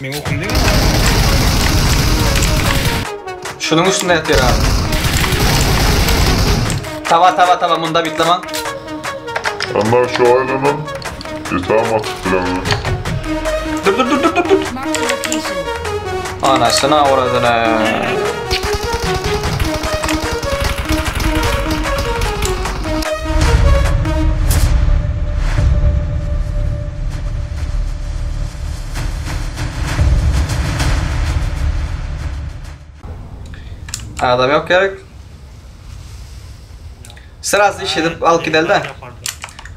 Meň okum degýär. Şunuň üstünde ýatyr abi. Taba taba taba munda bitleman. Anna şu aýlanan Yetam atyp bilemem. Dur dur dur dur dur dur. Marked a location. Anasyna avradına. Adam yok gerek. Sırası işledip alıp gidelim de.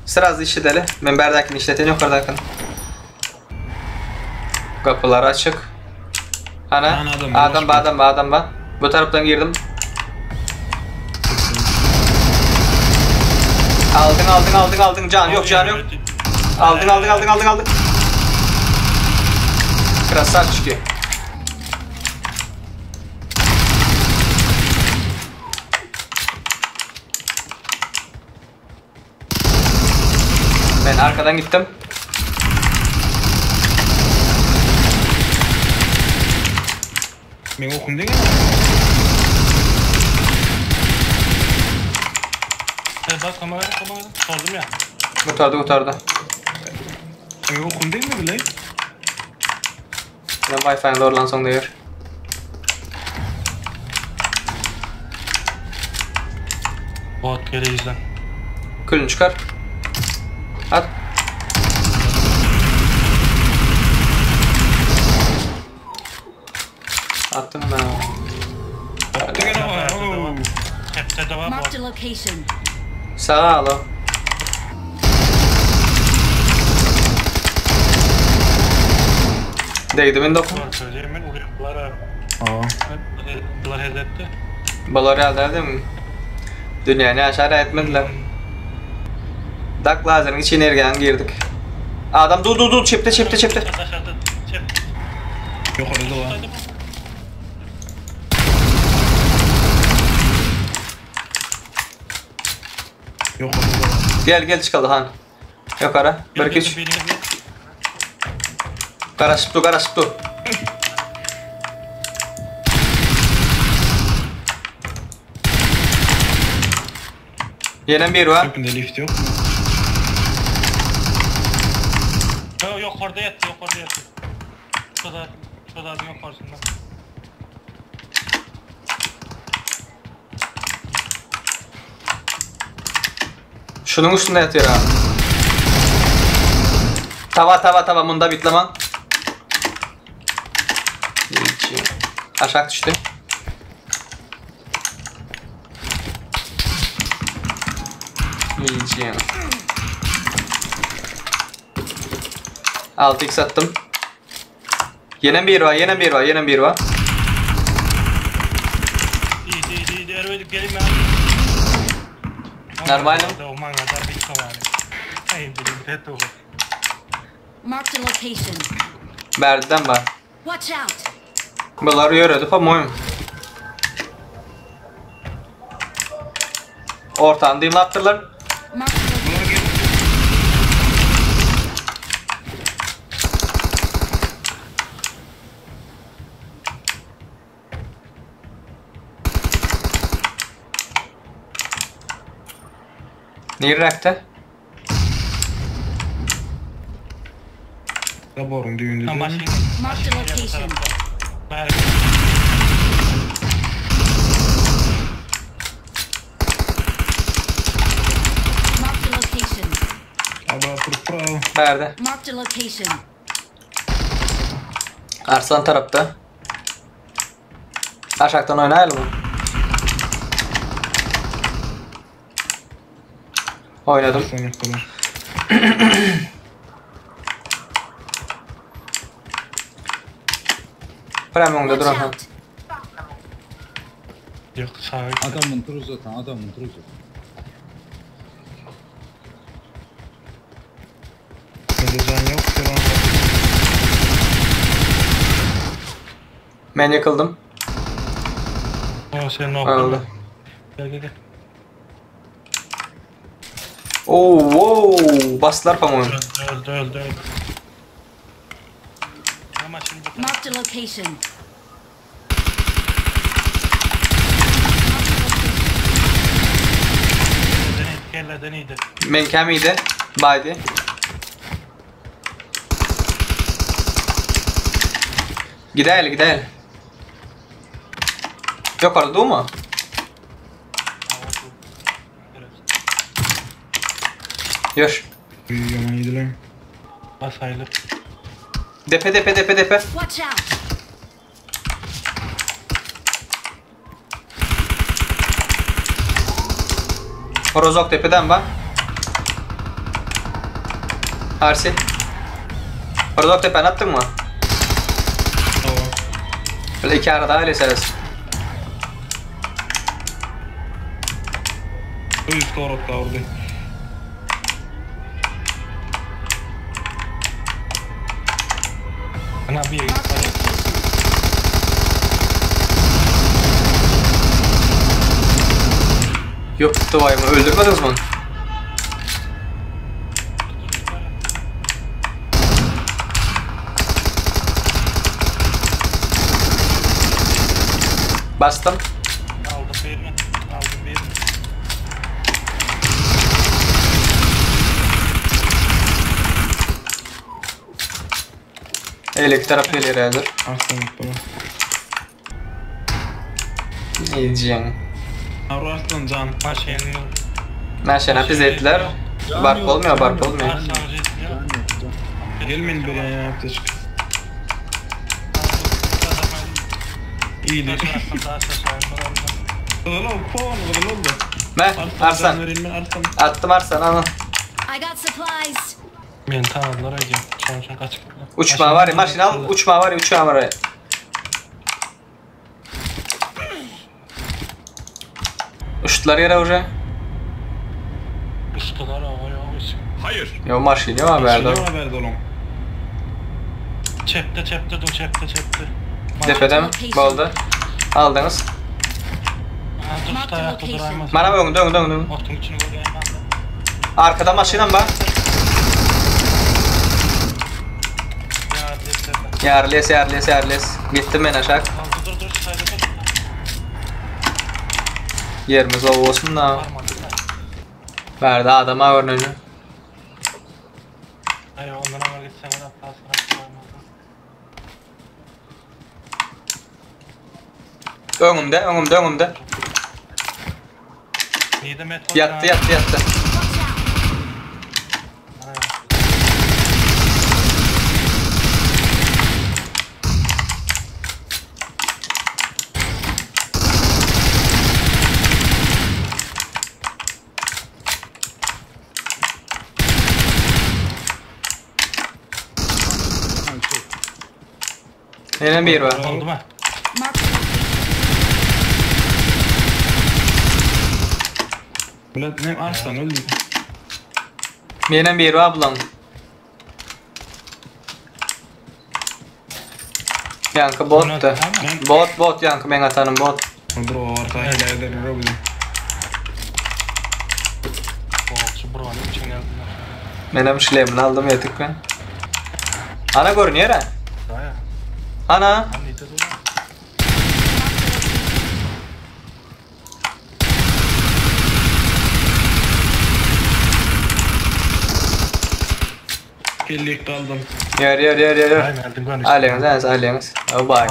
Sırası işledeli. Ben berdakini işleten yukarıdakini. Kapılar açık. Ana, Ana adam var, adam ba adam ba adam ba. Bu taraftan girdim. Aldın aldın aldın aldın can yok can yok. Aldın aldın aldın aldın aldın. Krasavчики. Ben arkadan gittim. Meň okum degýär. Bak kamera kamera sordum ya. Kurtardı kurtardı. Meň okum degmedi lan. Ben Wi-Fi'ni doğrulan diyor. Bot geri izlen. Külünü çıkar. At. Attım ben. Bot degen o. Oo. Hepsi de var Marked bot. a location. Sağa al o. Değdi mi dokun? Var söyleyeyim ben uyandılar abi. Aa. Bunlar hezetti. Balar yerler mi? Dünyanı aşağı etmediler. Dak lazer'in içine ergen girdik. Adam dur dur dur çepte çepte çepte. Aşağıda çep. Yukarıda var. Yukarıda var. Gel gel çıkalım han. Yok ara. Bir iki üç. Garaşıp dur garaşıp dur. Yenen bir var. Köpünde lift yok. Yok yok orada yattı yok orada yattı. Şurada şurada yok karşısında. Şunun üstünde yatıyor abi. Tava tava tava bunda bitleman. İki. Aşağı düştü. İyi. 6x attım. Yine bir var, yine bir var, yine bir var. İyi iyi iyi diğer öyle gelin ben. Нормально. Mangada bir tane. Hayır benim de doğru. Marked a location. Berden var. Watch out. Bular ýöredi, по-моему. Ortany dymlapdyrlar. Marked a location. Nirräkde? Zaborun düğünde. Ama değil mi? şimdi Marked a location. ben Marked a location. Abra purpura. Bärde. Marked a location. Arslan tarapda. Aşakdan oýnaýaly mı? Oynadım. Sen yaptılar. Prem öňde Watch duran. ha. out. yok sağ Adamın turu zaten, adamın turu zaten. Bende can yok. Ferhan Men ýykyldım. O senin o. Öldü. Gel gel gel. Oo, wow, bastılar по-моему. Öldü öldü öldü öldü. maşyn bu tarapda. Marked a location. Kelleden iýdi, kelleden iýdi. Meňkäm iýdi. Baýdy. Gidäýeli, gidäýeli. Ýokarda durma. Ýör. Ýaman iýdiler. Basaýly. Depe depe depe depe. Watch out! Horozok depeden bak. Arsi. Horozok depen attın mı? Hawa. Böyle iki ara daha ileşeriz. Üst torotda urdy. Ana bir ýere Marked a gitdi. location. Yok vay mı? Öldürmediniz mi onu? Bastım. Aldım birini. Aldım birini. Eğlek taraf geliyor herhalde. Arslan bana. Ne diyeceksin? Avru Arslan can. Maşyn yok. Naşen biz ettiler. Bark olmuyor, bark olmuyor. Arslan jet yok. Gelmeyin bir yan yaptı çık. İyiydi. Gyzyl ol, pon gyzyl oldu. Me, Arslan. Arslan. Vereyim ben Arslan. Attım Arslan alın. I got supplies. Meni tanadylar aýdýan. Şonuň üçin gaçyp gitdim. Uçma var ya, maşyn al, uçma var ya, uçma var ya. Uçtular yere уже. Uçdular awa ýok hiç. Hayır. Yo maşyn yok haberde. Maşyn haber dolun. Çepde çepde dur çepde çepde. Depede mi? Boldu. Aldınız. Ha dur şu ayakta duraymaz. Bana önünde önünde önünde. Otun içini görýän ben. Arkada maşynam var. Ya depe. Yarles yarles yarles. Gittim ben aşağı. Dur dur dur şu ayakta dur. Yerimiz o olsun da. Varmadı da. Verdi adama örneğini. Hayır ondan ama gitsen ben hatta sıra varmadı. Önümde önümde önümde. Niye de metro? Yattı yattı yattı. Watch out! Yine bir var. Oldu mu? Marked a location. Bilet ne Arslan öldü. Yine bir var ablam. Yankı bottu. Bot bot yankı ben atanım bot. Bro varsa hile eder bizi. Şu buranın için geldiler. Benim şilemini aldım yedik ben. Ana görünüyor ha. Daya. Ana. Hani de dur. Kellik kaldım. Yer yer yer yer. Ay geldim ben. Alıyorsunuz alıyorsunuz. O bay.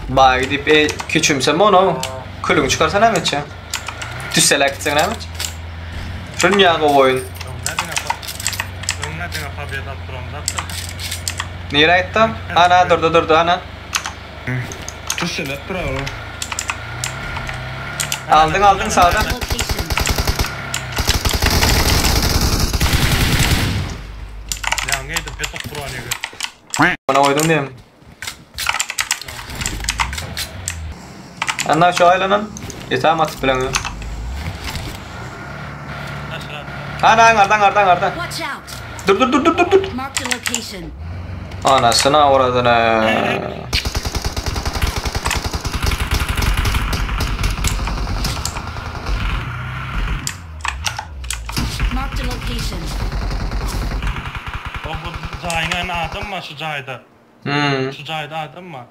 Bay gidip e, küçümseme onu. Külünü çıkarsana mı içe? Düşselek gitsen mi? Şunun yağı oyun. Öňden diňe pobeda alyp duram zaten. Nereye gittim? Ana durdu durdu ana. Tüsselet bravo. Aldın aldın sağdan. Location. Ya neydi petok buran Bana oydum diyeyim. Anna şu aylanın. Yeter atıp bilemiyorum. Ana ardan ardan ardan. Watch out! Dur dur dur dur dur dur. Marked a location. Anasına uğradığını. Marked a location. O bu jaýyň adam var şu jaýda. Hmm. Şu jaýda adam bar.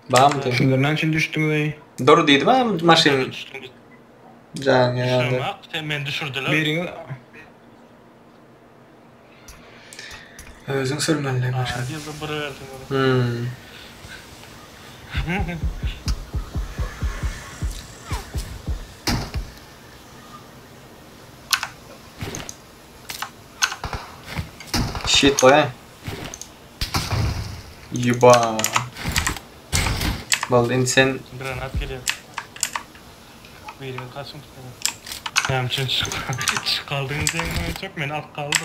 Barmy diýdim. Sizler näme üçin düşdüňiz eý? Dur diýdim ha maşyn Düşdüm. jaýyň ýanynda. Düşürmek, sen meni düşürdiler. Biriňiz Özüň sürmeli maşyn. Ýylda bir berdim. Hmm. Shit boy. Yuba. Boldy indi sen Granat gelýär. Birimiz gaçyň tutalım. Näme üçin çykaldyň diýen çok meni alyp galdy.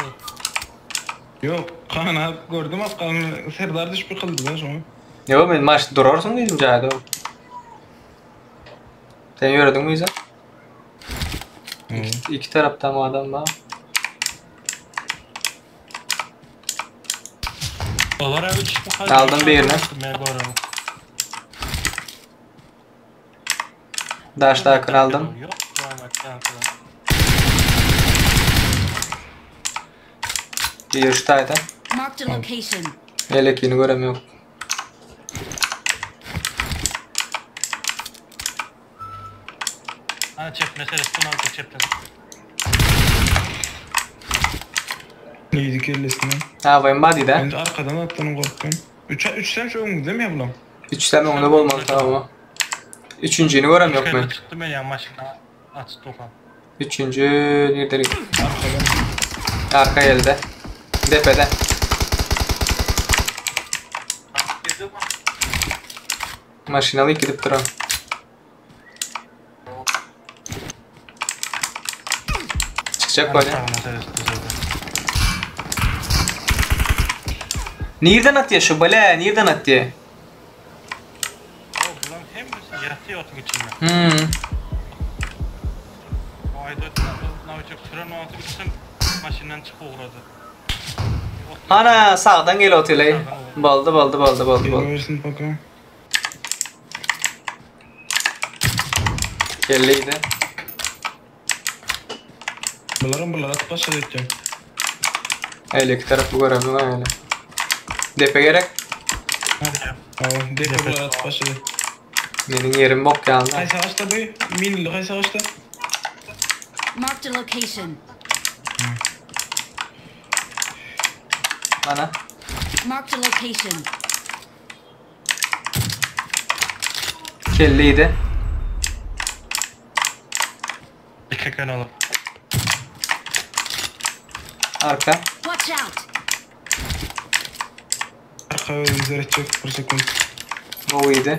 Yok, Kaan abi gördüm akkalını. Serdar düşüp yıkıldı da şoňa. Ýok men maşyn durarsyň diýdim jaýda. Sen ýörediň mi yza? İki, iki tarapdan adam bar. Olar abi düşüp Aldım birini. Men göremem. Daşdakini aldım. Yok, rahmet yankıdan. Bir şutaýda. Marked a location. Elekini görem yok. Ha çep meselesi bunu aldı çepten. Neydi kellesine? Ha bayım body de. Ben de arkadan attığını korktum. Üç, üç sen şu önünde mi ya bulam? Üçleme onda bolmaly tamam. Üçüncüyünü görem yok men. Çıktı men ya maşına açtı tokan. Üçüncü nerede? Arkadan. Arka geldi. Depede. Maşinaly gidip duran. Çıkacak böyle. Sağına meselesi düzeldi. Nereden atıyor şu bale? Nereden atıyor? O bulan hem yatıyor otun içinde. Hmm. O ayda naviçok süren o altı bütün maşından çıkıp uğradı. Ana sağdan gel otele. Boldy boldy boldy boldy boldy. Versin bakalım. Kelleydi. Bunların bunlar atıp başladı edeceğim. Öyle iki tarafı göremiyorum öyle. Depe gerek. Tamam. Depo bunlar atıp başladı. Benim yerim bok geldi. Kaysa ağaçta bu. Minli kaysa ağaçta. Marked a location. Bana. Marked a location. Kelleydi. İki gün olur. Arka. Watch out! Arka üzeri edecek bir sekund. Bu iyiydi.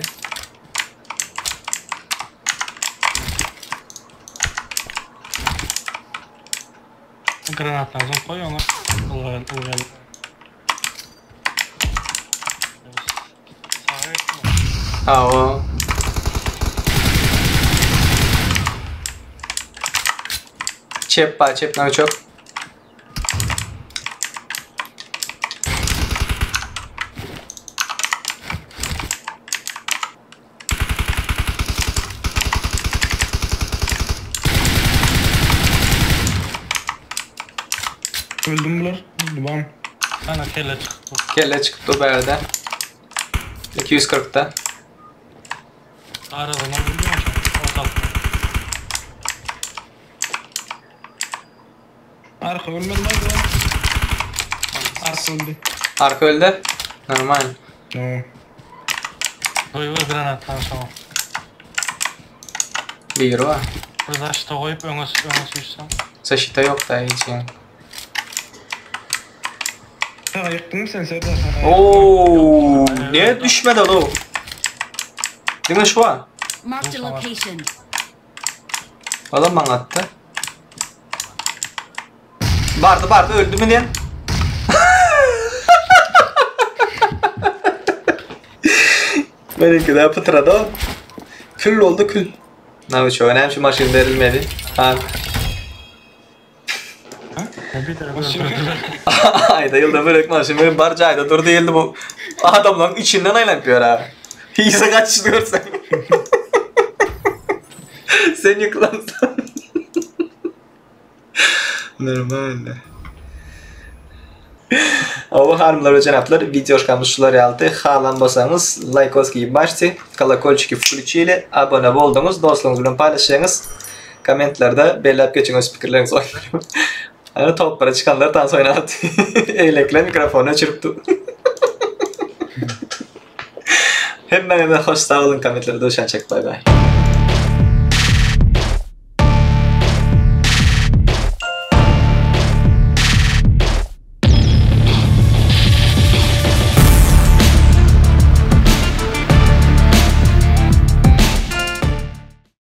Granat lazım koy onu. Ulgayal, ulgayal. Sağa gitme. Ha o. Çep var, çep ne çok. Öldüm bunlar. Bam. Ana kelle çıktı. Kelle çıktı bu yerde. 240'ta. Aradan biliyor musun? Ortalık. Arka ölmedi mi? Arka öldü. Arka öldü. Normal. Tamam. Koy ver granat lan sonra. Bir var. Burada işte koyup öne öne sürsem. Zaşita yok da hiç yani. Ha yıktın mı sen Serdar? Oo, ne düşmedi lo? Değil mi şu an? Marked a location. Adam bana attı. Bardı bardı öldü mü diyen? Benimki daha pıtıradı o. Kül oldu kül. Ne yapıyor? Önemli şu maşın verilmedi. Ha. Bir de öldürdüler. Ayda yılda bırak maşın benim barca ayda durdu yılda bu. Adamların içinden aylanıyor ha. İyiyse kaç görsen. Sen yıkılansan. Normal. Hawa hanymlar we jenaplar, wideoşkamyz şular ýalydy. Halan bolsaňyz laýkoski başdi, kolokolçiki wklýuçili, abone bolduňyz, dostlaryňyz bilen paýlaşýaňyz. Kommentlerde belläp geçiň öz pikirleriňizi. Ana toplara çykanlar tans oýnapdy. Eýlekler mikrofony öçüripdi. Hemmäňize hoş sag boluň kommentlerde duşançak bay bay.